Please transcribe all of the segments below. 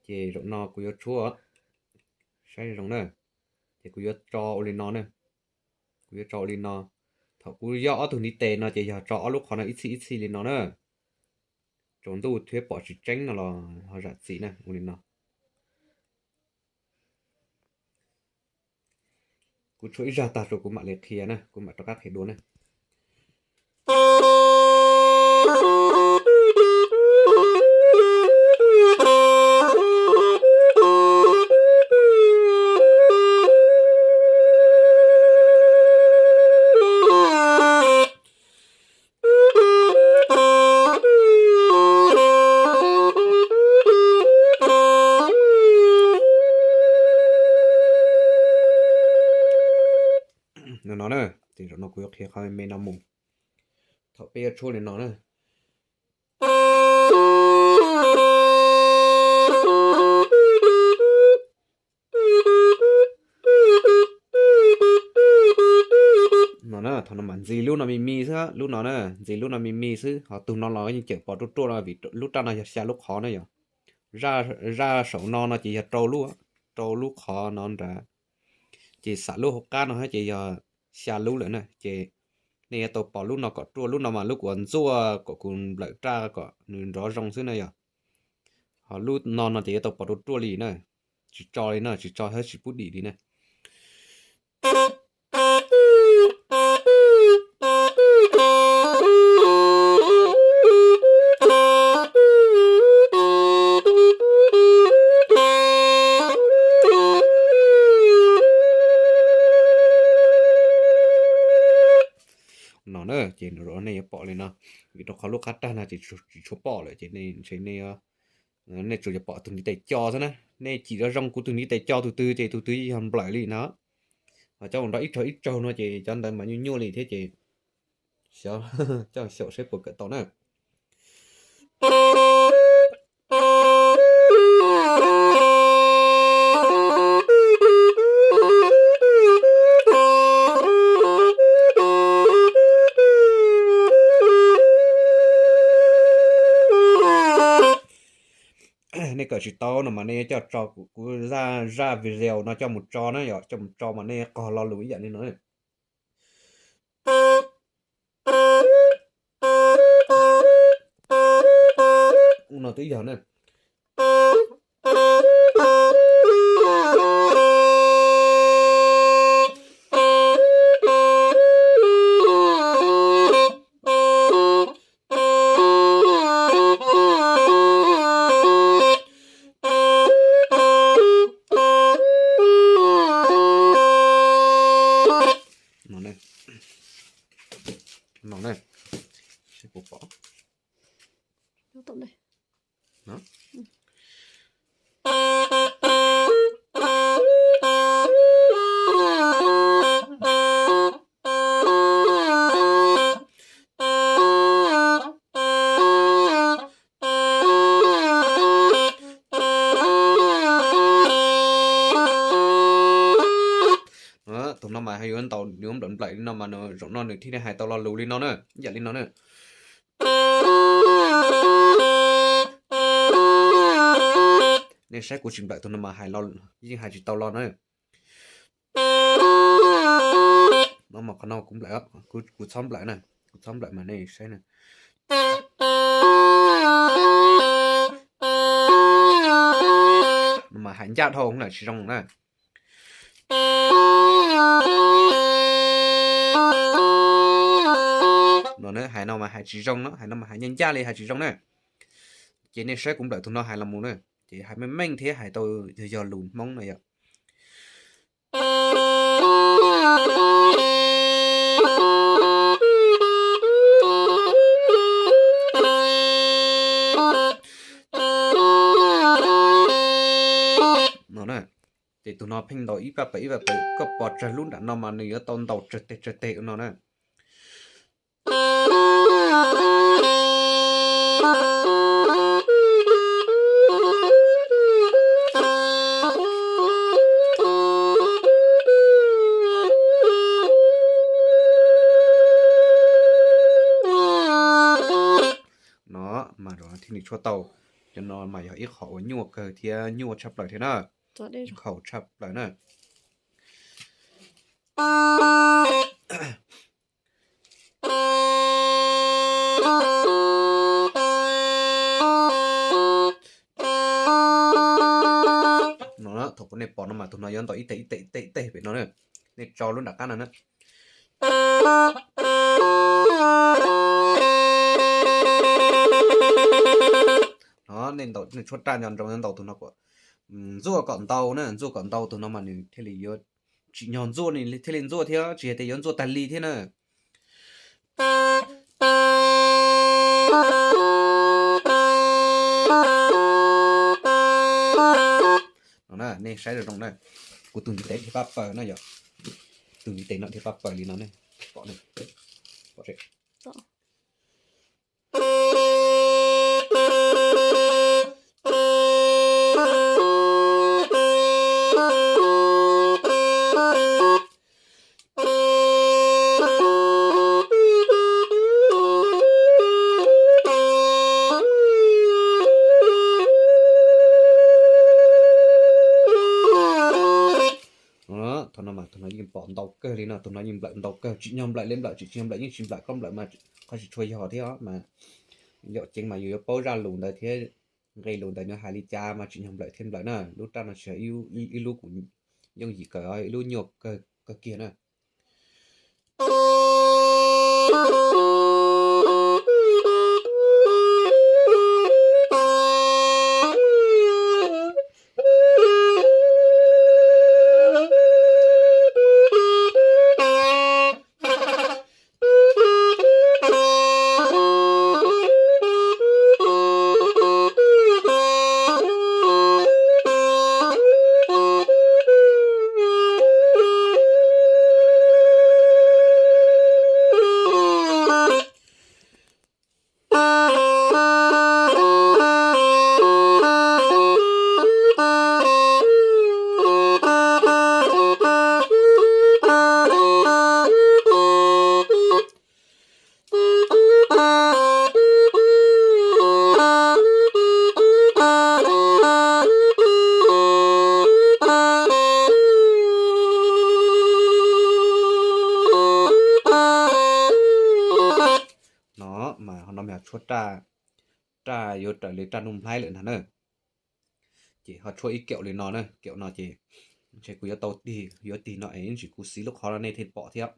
Ces zaum no kuv yuav tshuab, saib zoo na, ces kuv yuav tso ua li no na, kuv yuav tso ua li no. Thaum kuv yob ob tug ntiv tes no ces yog tso ob lub qhov no ib txhij ib txhij li no na. Tsaus ntuj thiab pom tsis tseeb no los ho zam txim na, ua li no. Kuv tshuab ib zaj tag rau kuv mam li qhia na, kuv mam rov qab qhia dua na. No no na, ces zaum no kuv yuav qhia qhov me no mus. Thaum peb yuav tshuab li no na. No na, thaum no mas ntxiv lub no me me xwb, lub no na, ntxiv lub no me me xwb, ho tus no los yeej cawm pos ruaj ruaj no vim lub raj no yog xya lub qhov na yom. Zaj saum no no ces yog rau lub, rau lub qhov no nrad, ces xam lub hauv qab no ces yog xya lub lawm na, ces nej yuav tau pos lub no kom ruaj, lub no mas lub kuv ntxuaj kom kuv nplawm raj kom nws nrov zoo xwb na yom. Ho lub no no ces yuav tau pos ruaj ruaj li na, tsis tso li na, tsis tso thiab tsis pub dim li na. No na, ces nej yuav pom li no, vim rau qhov lub qab raj no ces tsis tshua pom lawm ces ntshe nej, nej tsuas yog pom tus ntiv tes co xwb na. Nej cim zoo zoo kuv tus ntiv tes co tus twg ces tus twg yog nplawm li no. Ho coj mus nrog ib tsaug ib tsaug no ces cov ntawd mas nyuaj nyuaj li thiab ces xyov coj xyaum seb puas kawm tau na. Nej kawm tsis tau no mas nej coj tso kuv zaj video no coj mus tso na yom, coj mus tso mas nej qog lo lus ib yam li no. No twb yog na. No ne, no ne, seb puas pom. Tus no mas yuav ntaus yuav nplawm nplawm li no mas zaum no nws thiaj li hais tau lo lus li no na, ib yam li no na. Nej saib kuv tsis nplawm tus no mas hais, yeej hais tsis tau lo na. No mas qhov no kuv nplawm, kuv txhob nplawm na, kuv txhob nplawm mas nej saib na. No mas hais ncaj dhau na, tsis zoo na. No hais no mas hais tsis zoo no, hais no mas hais ncaj ncaj li hais tsis zoo na. Ces nej saib kuv nplawm tus no hais los mus na, ces hais meej meej thiab hais tau yog yog lus Hmoob na yom. No na, ces tus no pheej ntaus ib pab pem ib pab pem, koj pos tsawg lub nram no mas nws yuav tau ntaus tsawg teg tsawg teg no na. No mas thiaj li tshuab tau. No mas yog ib qho uas nyuaj kawg thiab nyuaj tshaj plaws thiab na. Khaum tshaj plaws na. No thaum kuv nej pom no mas tus no yuav ntaus ib teg ib teg ib teg ib teg pem no na. Nej tso lub nram qab no na. No nej ntaus, nej tshuab raj nco ntsoov yuav ntaus tus no kom ntxuaj kom ntau na, ntxuaj kom ntau tus no mas nws thiaj li yuav tsim nyog ntxuaj, nws thiaj li ntxuaj thiab, tsis yog tias yuav ntxuaj tag li thiab na. No na, nej saib zoo zoo na, kuv tus ntiv tes dhia pab pawg na yom, tus ntiv tes no dhia pab pawg li no ne, pom ne, pom seb. Thaum no mas tus no yeej pom ntau kawg li no, tus no yeej nplawm ntau kawg, tsim nyog nplawm li nplawm, tsis tsim nyog nplawm yeej tsis nplawm, koj nplawm mas qhov tsis tshua yog thiab mas. Yaum ceev mas yus yuav paub zaj lus ntawd thiab nqe lus ntawd nws hais li cas mas tsim nyog nplawm thiaj nplawm na. Lub raj no tsis yog ib lub kuv yooj yim kawm, ib lub nyuaj kawg kiag na. No mas ho no mas tshuab raj, raj yuav raws li raj Nuj Nplhaib lawm ntag na. Ces ho tshuab ib kiaum li no na, kiaum no ces ntshe kuv yuav tau tig, yuav tig no es ntsis kuv xiv lub qhov no nej thiaj pom thiab.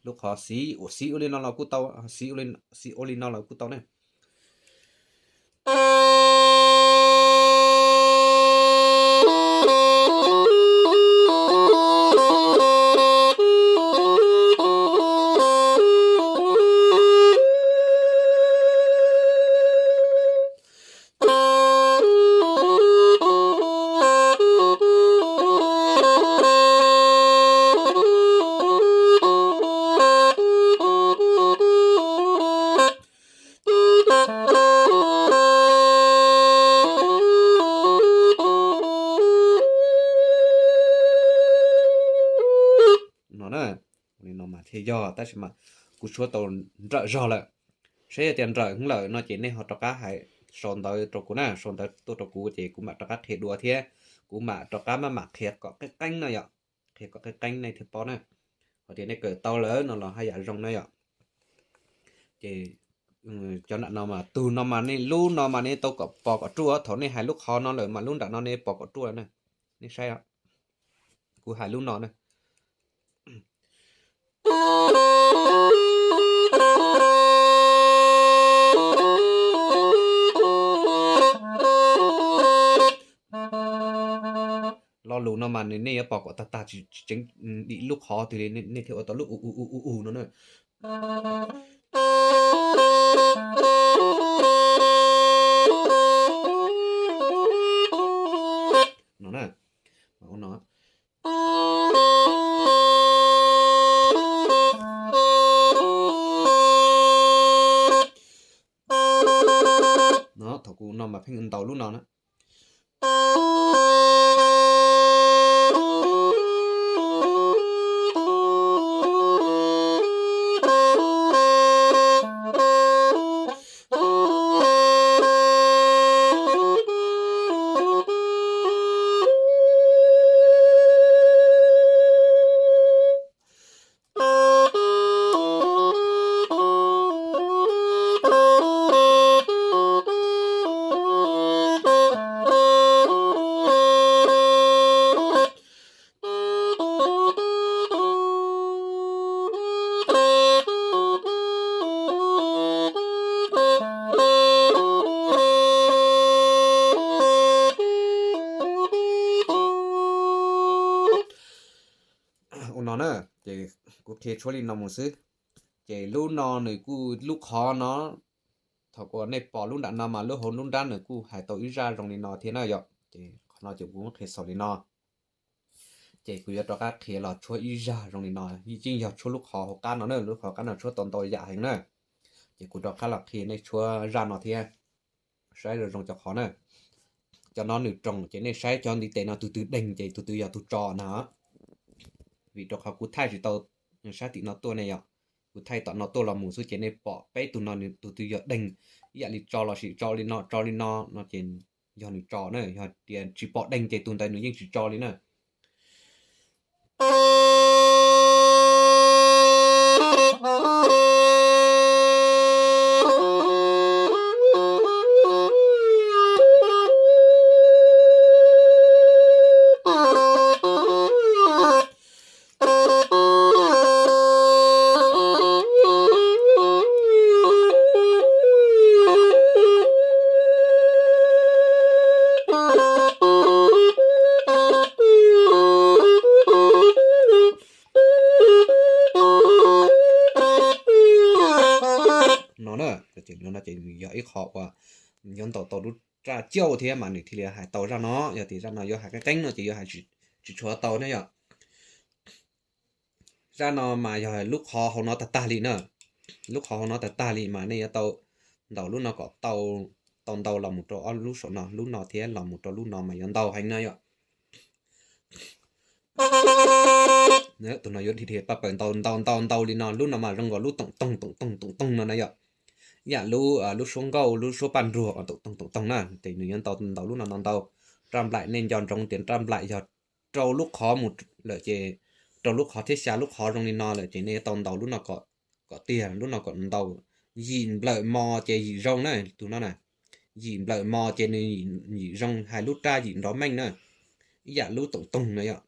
Lub qhov xiv ua, xiv ua li no los kuj tau, xiv ua li no los kuj tau ne. No na, li no mas thiaj yog, tab sis mas kuv tshuab tau nrawm zog lawm. Saib yog tias nrawm heev lawm no ces nej ho rov qab hais sau ntawv rau kuv na, sau ntawv tuaj rau kuv ces kuv mam rov qab qhia dua thiab kuv mam rov qab maj mam qhia kom qeeb qeeb na yom, qhia kom qeeb qeeb nej thiaj paub na. Ho tias nej kawm tau lawm no los haj yam zoo na yom. Ces cov nram no mas tus no mas nej lub no mas nej tau kom pos kom ruaj, thaum nej hais lub qhov no lawm mas lub nram no nej pos kom ruaj na. Nej saib, kuv hais lub no na. Lo lus no mas nws nej yuav pom kom tag tag tsis, tsis tseev dim lub qhov twg li, nej thiaj ua tau lub u u u u u no na. No na, no. No, thaum kuv no mas pheej ntaus lub no na. Ces kuv qhia tshuab li no mus xwb. Ces lub no nws kuj lub qhov no, thaum uas nej pom lub nram no mas lub hauv lub nrab nws kuj hais tau ib zaj zoo li no thiab na yom. Ces qhov no ces kuv muab qhia xaus li no. Ces kuv yuav rov qab qhia los tshuab ib zaj zoo li no, yeej yog tshuab lub qhov hauv qab no na, lub qhov qab no tshuab tau ntau yam heev na. Ces kuv rov qab los qhia nej tshuab zaj no thiab, saib zoo zoo cov qhov na. Cov no nws roos ces nej saib cov ntiv tes no tus twg deeg ces tus twg yog tus tso na. Vim rau qhov kuv thaij tsis tau sab tim no tuaj ne yom, kuv thaij tom no tuaj los mus xwb ces nej pom peb tug no nws tus twg yog deeg, ib yam li tso los sis tso li no tso li no no ces yog nws tso na, yog tias tsis pom deeg ces tus ntawd nws yeej tsis tso li na. No na, ces no ces nws yog ib qho uas yuav ntaus tau lub raj cauj thiab mas nws thiaj li hais tau zaj no. Yog tias zaj no yuav hais qeeb qeeb no ces yuav hais tsis tshuav tau ne yom. Zaj no mas yog lub qhov hauv no tag tag li na. Lub qhov hauv no tag tag li mas nej yuav tau ntaus lub no kom tau, tau ntau los mus rau ob lub saum no, lub no thiab los mus rau lub no mas yuav ntau heev na yom. Tus no yuav dhia paj paws ntau ntau ntau ntau li no, lub no mas zoo nkaus lub toom toog toom toog toom toog no na yom. Ib yam lub, lub suab nkauj lub suab paj nruag toom toog toom toog na, ces nws yuav ntau ntau lub no ntau ntau. Raj nplaim nej nco ntsoov tias raj nplaim yog rau lub qhov mus lawm ces, rau lub qhov thiab xya lub qhov zoo li no lawm ces nej yuav tau ntaus lub no kom, kom tiag, lub no kom ntau. Yim nplawm mos ces yim zoo na, tus no na. Yim nplawm mos ces nws yim zoo, hais lub raj yim nrov meej na. Ib yam lub toom toog no yom.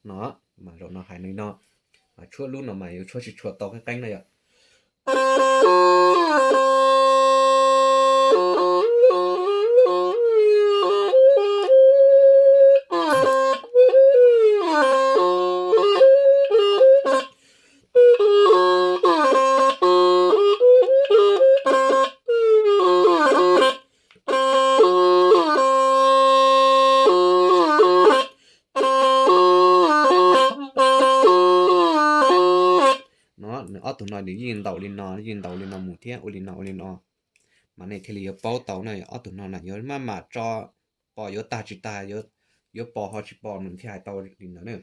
No, mas zaum no hais li no, tshuab lub no mas yuav tshuab tsis tshua tau qeeb qeeb na yom. No, nws ob tug no nws yeej ntaus li no, yeej ntaus li no mus thiab ua li no ua li no, mas nej thiaj li yuav paub tau na. Ob tug no na yuav maj mam tso, pos yuav tag tsis tag, yuav pos ho tsis pos nws thiaj hais tau li ntawd na.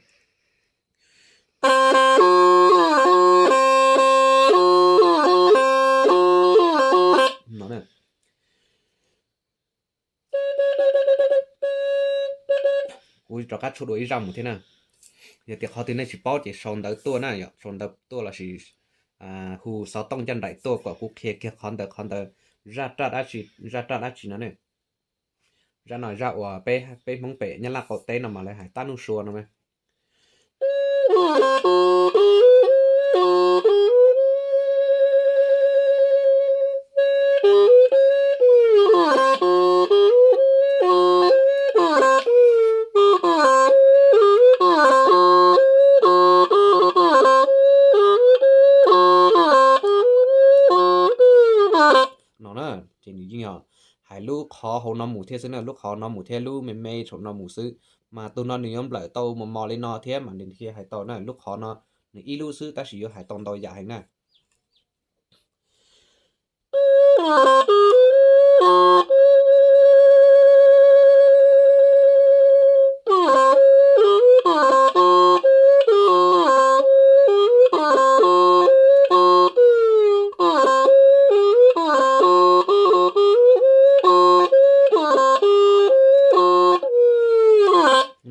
No, kuv rov qab tshuab dua ib zaj mus thiab na. Yog tias qhov twg nej tsis paub ces sau ntawv tuaj na yom, sau ntawv tuaj lossis hu xov tooj ncaj nraim tuaj kom kuv qhia kiag qhov ntawd qhov ntawd, zaj raj dab tsi, zaj raj dab tsi no ne. Zaj no zaj uas peb, peb Hmoob pem Nyab Laj qaum teb no mas lawv hais tab nuj sua no. No na, ces nws yeej yog hais lub qhov hauv no mus thiab xwb na, lub qhov no mus thiab lub me me saum no mus xwb. Mas tus no nws yuav nplawm tau mos mos li no thiab mas nws thiaj hais tau na. Lub qhov no nws ib lub xwb tab sis yuav hais tau ntau yam heev na.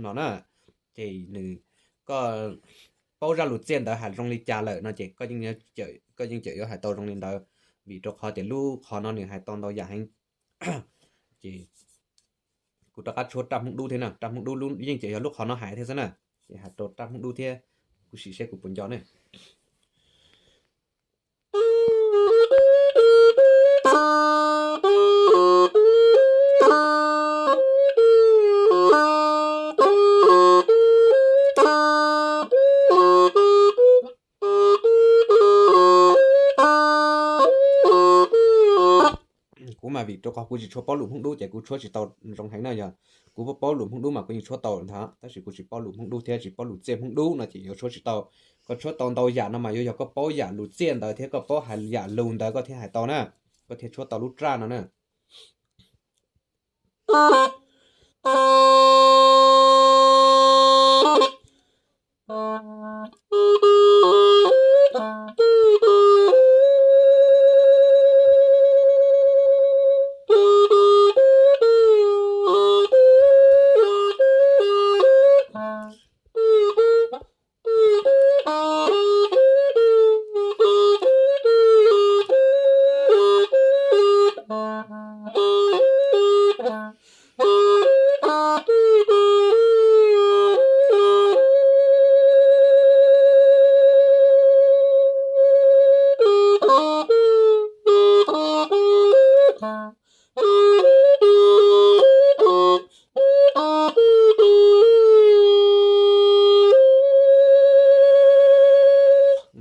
No na, ces nws, koj paub zaj lus txiaj ntawd hais zoo li cas lawm no ces koj yeej cawm yuav hais tau zoo li ntawd, vim rau qhov tias lub qhov no nws hais tau ntau yam heev. Ces kuv rov qab tshuab raj Hmoob Dub thiab na, raj Hmoob Dub yeej cawm yog lub qhov no hais thiab xwb na, ces hais rau raj Hmoob Dub thiab. Sim seb kuv puas nco ne. Kuv mas vim rau qhov kuv tsis tshua paub lus Hmoob Dub ces kuv tshuab tsis tau zoo heev na. Yog kuv paub lus Hmoob Dub mas kuv yeej tshuab tau ntag, tab sis kuv tsis paub lus Hmoob Dub thiab tsis paub lus txiaj Hmoob Dub no ces yuav tshuab tsis tau. Koj tshuab tau ntau yam no mas yuav yog koj paub yam lus txiaj ntawd thiab koj paub hais yam lus ntawd koj thiaj hais tau na, koj thiaj tshuab tau lub raj no na.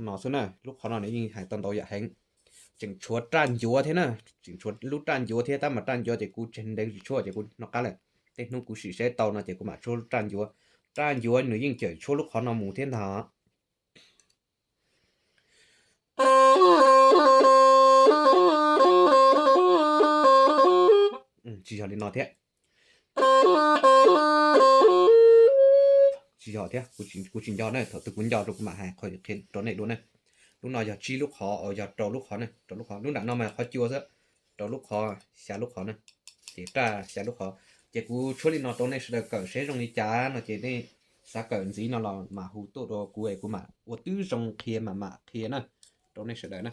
No xwb na, lub qhov no nws yeej hais tau ntau yam heev. Tseem tshuav raj ncuav thiab na, tseem tshuav lub raj ncuav thiab, tab mas raj ncuav ces kuv tseg ntev tsis tshuab ces kuv noj qab lawm. Tej hnub kuv sim seb tau no ces kuv mam tshuab lub raj ncuav. Raj ncuav nws yeej cawm tshuab lub qhov no mus thiab ntag. Tsis yog li no thiab. Tsis yog thiab, kuv tsis nco na, thaum twg kuv nco rau kuv mam hais qhov qhia rau nej dua na. Lub no yog tsib lub qhov, yog rau lub qhov na, rau lub qhov, lub nram no mas qhov cua xwb, rau lub qhov, xya lub qhov na, ces raj xya lub qhov. Ces kuv tshuab li no rau nej sawv daws kawm seb zoo li cas no ces nej xav kawm ntxiv no los mam hu tuaj rau kuv es kuv mam ua tib zoo qhia mam mam qhia na rau nej sawv daws na.